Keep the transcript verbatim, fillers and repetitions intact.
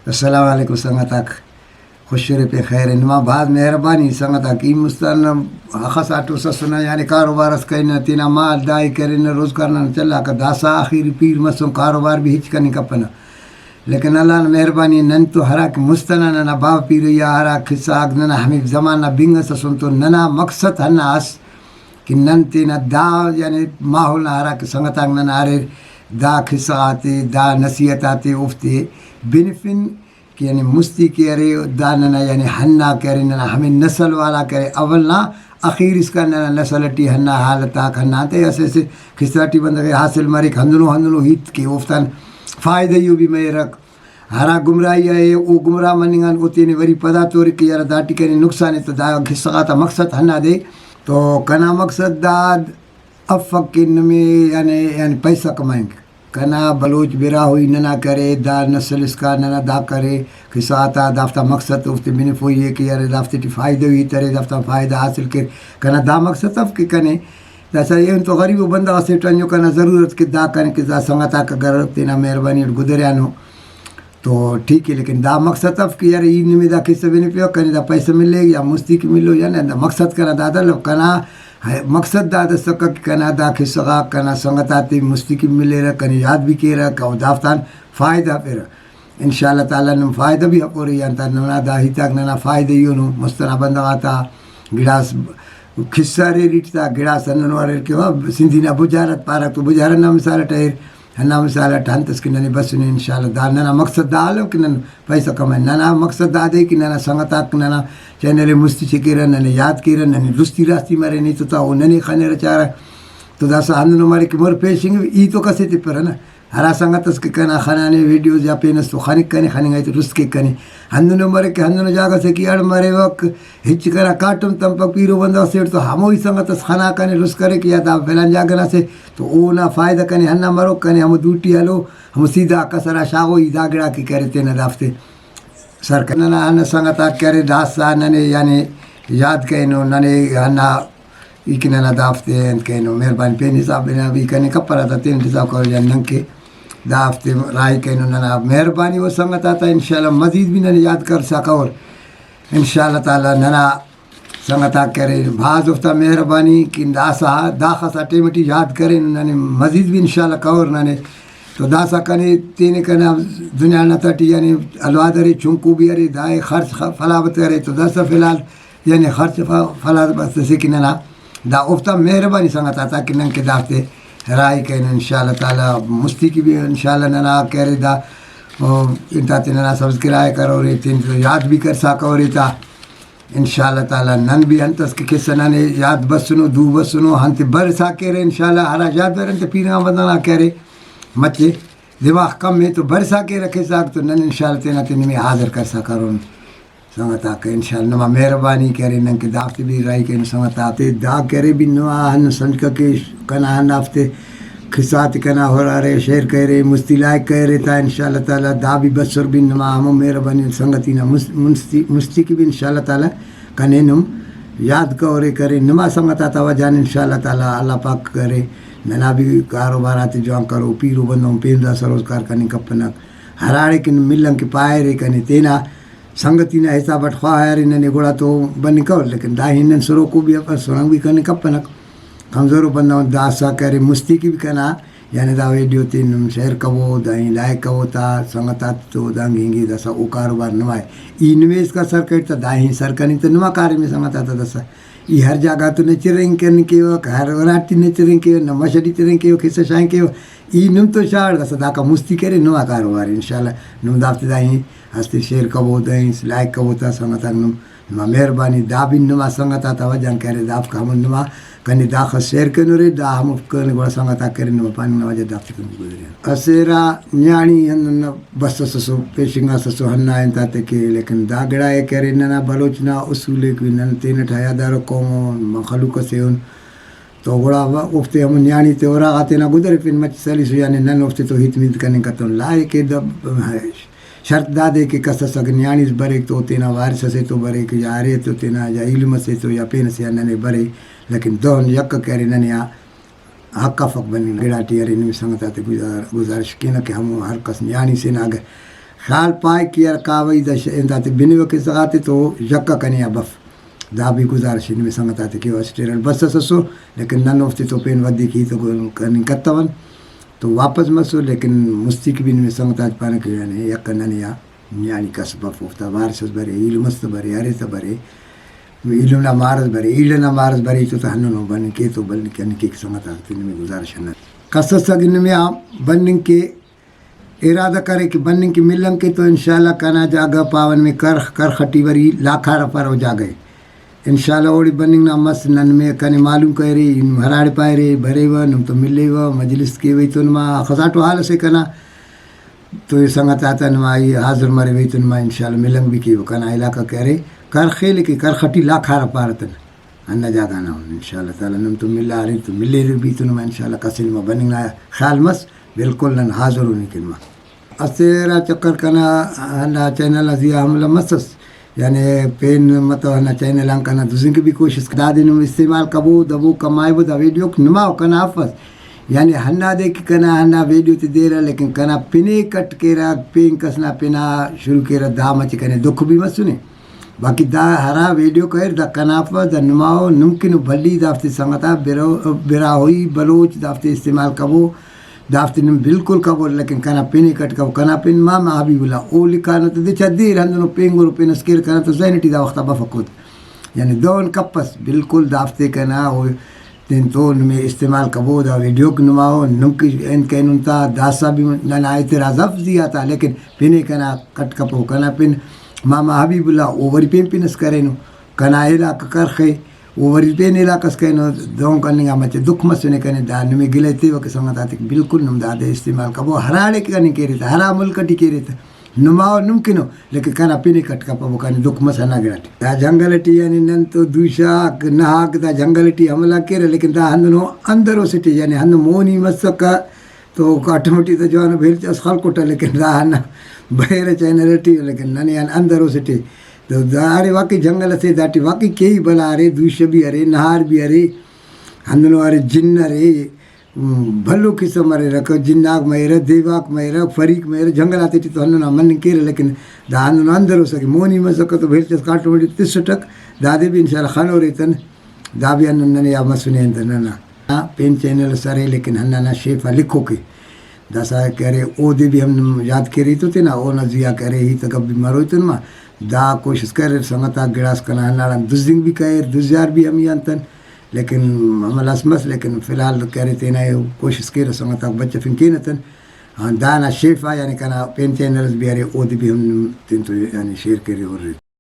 السلام علیکم سنگت آک، خوش ارے پین خیر ءِ۔ نما بھاز مہربانی سنگت آک، ای مست آن اخس آ ٹوس ئسنہ، یعنی کاروبار ئس کرینہ، تینا مال داہی کرینہ، روزگار ننا چلاکہ، داسہ آخری پیر مسن، کاروبار بھی ہچ کننگ کپنہ۔ لیکن اللہ نا مہربانی، نن تو ہرا کہ مست ئنا ننا باوہ پیرئی آ ہرا قصہ غاک ننا ہمے زمان نا بنگ ئس ئسن تو ننا مقصد ہندا ئس کہ نن تینا دا، یعنی ماحول نا ہرا کہ سنگت آک ننا اریر، دا قصہ غاتے، دا نصیحت آتے اوفتے بنفن کہ یعنی مستی کہ ارے، دا ننا یعنی ہندا کہ ارے، ننا ہمے نسل والا کہ ارے، اول نا اخیر اسکان ننا نسل ٹی ہندا حالت آک ہندا انتئے، اسہ اسہ قصہ ٹی بندغ ئے حاصل مریک، ہندنو ہندنو ہیت کہ اوفتان فائدہ ای او بھی مریرک۔ ہرا گمراہی آ ءِ، او گمراہ مننگ آن او تینے وری پدا تورک کہ یارا داٹی کنے نقصان ءِ۔ تو دا قصہ غاتا مقصد ہندادے۔ تو کنا مقصد دا افک کہ نمے یعنی، یعنی پیسہ کمائنگ۔ کنا بلوچ براہوئی ننا کرے، دا نسل اسکا ننا دا کرے، قصہ غاتا دافتا مقصد اوفتے بنفوئی ءِ کہ یارے دافتے ٹی فائدہ ہیت ارے، دافتا فائدہ حاصل کیر۔ کنا دا مقصد اف کہ کنے داسہ ایہن تو غریبو بندغ اسے ٹی انجو کنا ضرورت کہ دا کنے کہ دا سنگت آک اگر تینا مہربانی اٹ گدریانو تو ٹھیک ءِ، لیکن دا مقصد اف کہ یار ای نمے دا قصہ بنفیوہ، کنے دا پیسہ ملیک یا مستی کہ ملو یا نہ، دا مقصد کنا دادے الو۔ کنا مقصد دادے اسکہ کہ کنا دا قصہ غاک کنا سنگت آتے مستی کہ ملیرہ، کنے یاد بھی کیرہ، او دافتان فائدہ ہرفیرہ۔ ان شاء اللہ تعالی نم فائدہ بھی ہرفورے، یعنی تا ننا دا ہیتاک ننا فائدہ ای اونو۔ مست ئنا بندغ آتا گڑاس قصہ اریر ہیت تا، گڑاس ہندنو اریر کہ وا سندھی نا بجارت پارہ تو بجارت نا مثال اٹ اریر، ہندا مثال اٹ انت اس کہ ننے بسنے۔ ان شاء اللہ دا ننا مقصد دا الو کہ نن پیسہ کمائن۔ ننا مقصد دادے کہ ننا سنگت آک ننا چینل ءِ مستی چکیرہ، ننے یاد کیرہ، ننے درستی راستی مرے، نی تو تا او ننے خنرہ چارہ۔ تو داسہ ہندنو مرے کہ مر پیشنگ ای تو کسے تپرہ نا۔ ہرا سنگت اس کہ کنا خنانے ویڈیوز یا پین اس تو خنک کنے، خننگ آئی تو رست کیک کنے۔ ہندنو مرے کہ ہندنو جاگہ سے کہ اڑ مریوک، ہچ کنا کاٹم تمپک، پیرو بندغ سے تو ہموئی سنگت اس خنا کنے رست کرے کہ یا دا فلان جاگہ نا سے تو اونا فائدہ کنے ہندا مروک، کنے ہمو دوٹی ہلو، ہمو سیدھا کسرا شاغو، ای دا گڑا کہ کرے تینا دافتے سر کنے۔ ننا ہندا سنگت آک کرے داسہ ننے یعنی یاد کرینو، ننے ہندا ای کہ ننا دافتے انت کرینو، مہربانی پین حساب بنا بھی کنے کپرہ تا تین حساب کرو جان نن کہ دافتے راہی کرینو۔ ننا مہربانی او سنگت آتا، ان شاء اللہ مزید بھی ننے یاد کرسا کور۔ ان شاء اللہ تعالی ننا سنگت آک کرے، بھاز اوفتا مہربانی کہ داسہ داخسا ٹائم ٹی یاد کرین، ننے مزید بھی ان شاء اللہ کور ننے۔ تو داسہ کنے تینے کنا دنیا نا تہٹی یعنی الواد ارے، چنکو بھی ارے، دائے خرچ خ-، فلابت ارے، تو داسہ فی الحال یعنی خرچ ف-، فلابت اسے کہ ننا دا اوفتا مہربانی سنگت آتا کہ نن کہ دافتے راہی کرین۔ ان شاء اللہ تعالی مستی کہ بھی ان شاء اللہ ننا کہ ارے دا، او، انتاتے ننا سبسکرائب کرورے، تین تو یاد بھی کرسا کورے تا۔ ان شاء اللہ تعالی نن بھی انت اس کہ کسہ ننے یاد بسنو، دو بسنو، انت برسا کیرہ ان شاء اللہ۔ ہرا یاد بر انت پیرنگا بندغ نا کہ ارے مچے دماغ کم ءِ تو برسا کیرہ کسہ آک تو نن ان شاء اللہ تینا تے نمے حاضر کرسا کرون۔ سنگت آک ان شاء اللہ نما مہربانی کرے نن کہ دافتے بھی راہی کرینو۔ سنگت آتے دا کرے بھی نما ہن سمجھکہ کہ کنا ہندافتے قصہ تے کنا ہرارے شیئر کرے، مستی لائک کرے تا ان شاء اللہ تعالی دا بھی بسر بھی نما ہمو مہربانی سنگتی نا مس-، مستی، مستی کہ بھی ان شاء اللہ تعالی کنے نم یاد کرے کرے۔ نما سنگت آتا وجہ ان شاء اللہ تعالی اللہ پاک کرے ننا بھی کاروبار آتے جوان کرو، پیرو بندغ پین داسہ روزگار کننگ کپنک۔ ہراڑے کہ نم ملنگ کہ پائرے کنے تینا سنگتی نا حساب اٹ خواہ ارے ننے گڑا تو بننگ کور، لیکن دا ہن نن سروکو بھی افس، سرنگ بھی کننگ کپنک۔ کمزورو بندغ داسہ کرے مستی کہ بھی کنا یعنی دا ویڈیو تے نم شیئر کبو، دا ہی لائک کبو تا سنگت آتے تو دانگ ہنگے داسہ او کاروبار نمائے۔ ای نمے اسکا سر کریٹ تا دا ہی سر کننگ تو نما کاریم ءِ سنگت آتا داسہ۔ ای ہر جاگہ تو نچرینگ کننگ کیوہ، ہر وڑاٹی نچرینگ کیوہ، نہ مش ٹی ترینگ کیوہ، کسہ شاغنگ کیوہ۔ ای نم تو شاغڑ داسہ داکا مستی کرے نما کاروبار ءِ۔ ان شاء اللہ نم دافتے دا ہی استے شیئر کبو، دا ہی لائک کبو تا سنگت آک نم نما مہربانی۔ دا بھی نما سنگت آتا وجہ آن کرے، دافک ہمو نما کنے داخس شیئر کنورے، دا ہموفک کنے گڑا سنگت آک کرے، نما پاننگ نا وجہ دافتے کن گزرے۔ اسہ ارا نیاڑی ہندن بس ئسسو، پیشنگاسسو ہندا انت آتے کہ، لیکن دا گڑا ءِ کہ ارے ننا بلوچ نا اصول ءِ کہ نن تینٹ حیادار قوم ان، مخلوق ئسے ان، تو گڑا و-، اوفتے ہمو نیاڑی تے اراغا تینا گدرفن مچ سلیسو، یعنی نن اوفتے تو ہیت میت کننگ کتون۔ لائق ءِ دا شرط دادے کہ کس اس اگہ نیاڑی اس بریک تو تینا وارث اسے تو بریک، یا ارے تو تینا یا علم اسے تو یا پین اسے آ ننے برے، لیکن دہن یکہ کہ ارے ننے آ حق افک بننگ۔ گڑاٹی ارے نمے سنگت آتے گزار-، گزارش کینہ کہ ہمو ہر کس نیاڑی سے نا اگہ خیال پائک کہ یار کاوہ ای دا ش-، انتاتے بنوہ کسہ غاتے تو ژکا کنے آ بف۔ دا بھی گزارش ءِ نمے سنگت آتے کہ او اسٹ ایرہ بس اس اسو، لیکن نن اوفتے تو پین ودیک ہیت و گل کننگ کتون تو واپس مسو، لیکن مستی کہ بھی نمے سنگت آتے پانہ کہ یعنی یکہ ننے آ نیاڑی کس بف، اوفتا وارث اس برے، ایلم اس تہ برے، ارے تہ برے، ایلم نا مار اس برے، ایلم نا مار اس برے، تو تہ ہندنو بننگ کے تو بننگ کنے کیک سنگت آتے نمے گزارش ہنہ۔ کس اس اگہ نمے آ بننگ کے ارادہ کرے کہ بننگ کہ ملنگ کہ تو انشاءاللہ کنا جاگہ پاون میں کرخ، کرخ ٹی وری لاکھارہ پارو جاگہ ءِ۔ انشاءاللہ اوڑے بننگ نا مس نن میں کنے معلوم کریرے، نم ہراڑے پاریرے بریوہ، نم تو ملیوہ، مجلس کیوہ ای تو نما خزاٹو حال اسے کنا تو اے سنگت آتا نما ای حاضر مریوہ ای تو نما انشاءاللہ ملنگ بھی کیوہ۔ کنا علاقہ کہ ارے کرخ ءِ، لیکن کرخ ٹی لاکھارہ پارہ تن۔ ہندا جاگہ نا ان انشاءاللہ تعالی نم تو ملا اریر تو ملیرے بھی تو نما انشاءاللہ کس نما بننگ نا خیال مس، بالکل نن حاضر ان کن ما۔ اسہ ارا چکر کنا ہندا چینل آ زیہا حملہ مسس، یعنی پین مطلب ہندا چینل آن کنا دزنگ بھی کوشست دادے نم استعمال کبو دبو کمائبو دا ویڈیوک نماؤ کنا افس، یعنی ہندادے کہ کنا ہندا ویڈیو تے دیرہ لیکن کنا پنے کٹ کیرہ پین کس نا پنا شروع کیرہ دا مچہ کنے دکھ بھی مسنے۔ باقی دا ہرا ویڈیو کریر دا کنا افس، دا نماؤ نمکن و بھلی دافتے سنگتا برو-، براہوئی بلوچ دافتے استعمال کبو، دافتے نم بالکل کبو، لیکن کنا پن ءِ کٹ کبو۔ کنا پن ماما حبیب اللہ، او لکھانو تہ دچا دیر ہندنو پینگرو پن اس کیر کنا تو ذہن ٹی دا وختا بفک اود۔ یعنی دہن کپس، بالکل دافتے کنا او تین تو نمے استعمال کبو، دا ویڈیوک نماؤ، نم کہ انت کرینن تا، داسا بھی ننا اعتراض اف زیہا تا، لیکن پن ءِ کنا کٹ کپو۔ کنا پن ماما حبیب اللہ، او وری پین پن اس کرینو، کنا علاقہ کرخے، او وری پین علاقہ اس کرینو، دہن کننگ آ مچہ دکھ مسنے کنے۔ دا نمے گلہ تیوہ کہ سنگت آتے بالکل نم دادے استعمال کبو، ہراڑے کہ کننگ کیرے تہ، ہرا ملک ٹی کیرے تہ، نماؤ نم کنو، لیکن کنا پن ءِ کٹ کپبو، کنے دکھ مس ہندا گڑاٹی۔ دا جنگل ٹی یعنی نن تو دوشہ آک نہاک دا جنگل ٹی حملہ کیرہ، لیکن دا ہندنو اندرو سے ٹی یعنی ہندن مونی مسکہ تو کاٹم ٹی تو جوانو بیلچ اس خلکٹہ، لیکن دا ہندا بریرہ چینل ٹی، لیکن ننے آن اندرو سے ٹی تو دا ارے واقعی جنگل اسے، داٹی واقعی کیہی بلا ارے، دوشہ بھی ارے، نہار بھی ارے، ہندنو ارے جن ارے، بھلو قسم مریرہ، جناک مریرہ، دیواک مریرہ، فریق مریرہ، جنگل آتے ٹی تو ہندن آ مننگ کیرہ، لیکن دا ہندن اندر اسکہ، مونی مسکہ تو بھیل چس کاٹم ٹی تسٹک، دادے بھی انشاءاللہ خنورے تن، دا بھی ہندن ننے آ مسنے انت ننا۔ ہاں، پین چینل اس ارے، لیکن ہندانا شیف آ لکھوکے داسا کہ ارے، اودے بھی ہم نم یاد کیرے تو تینا، اونا زیہا کہ ارے، ہیت گپ بھی مروئی تن ما، دا کوشست کریر سنگت آک گڑاس کنا ہنداڑان دزنگ بھی کریر، دزیار بھی ہم ای انتن۔ لیکن عمل اس مس، لیکن فی الحال کہ ارے تینا ءِ کوشست کیرہ سنگت آک بچفنگ کینہ تن۔ ہاں، دانا شیف آ یعنی کنا پین چینلز بھی ارے، اودے بھی ہم تین تو یعنی شیئر کیرے ہُرے۔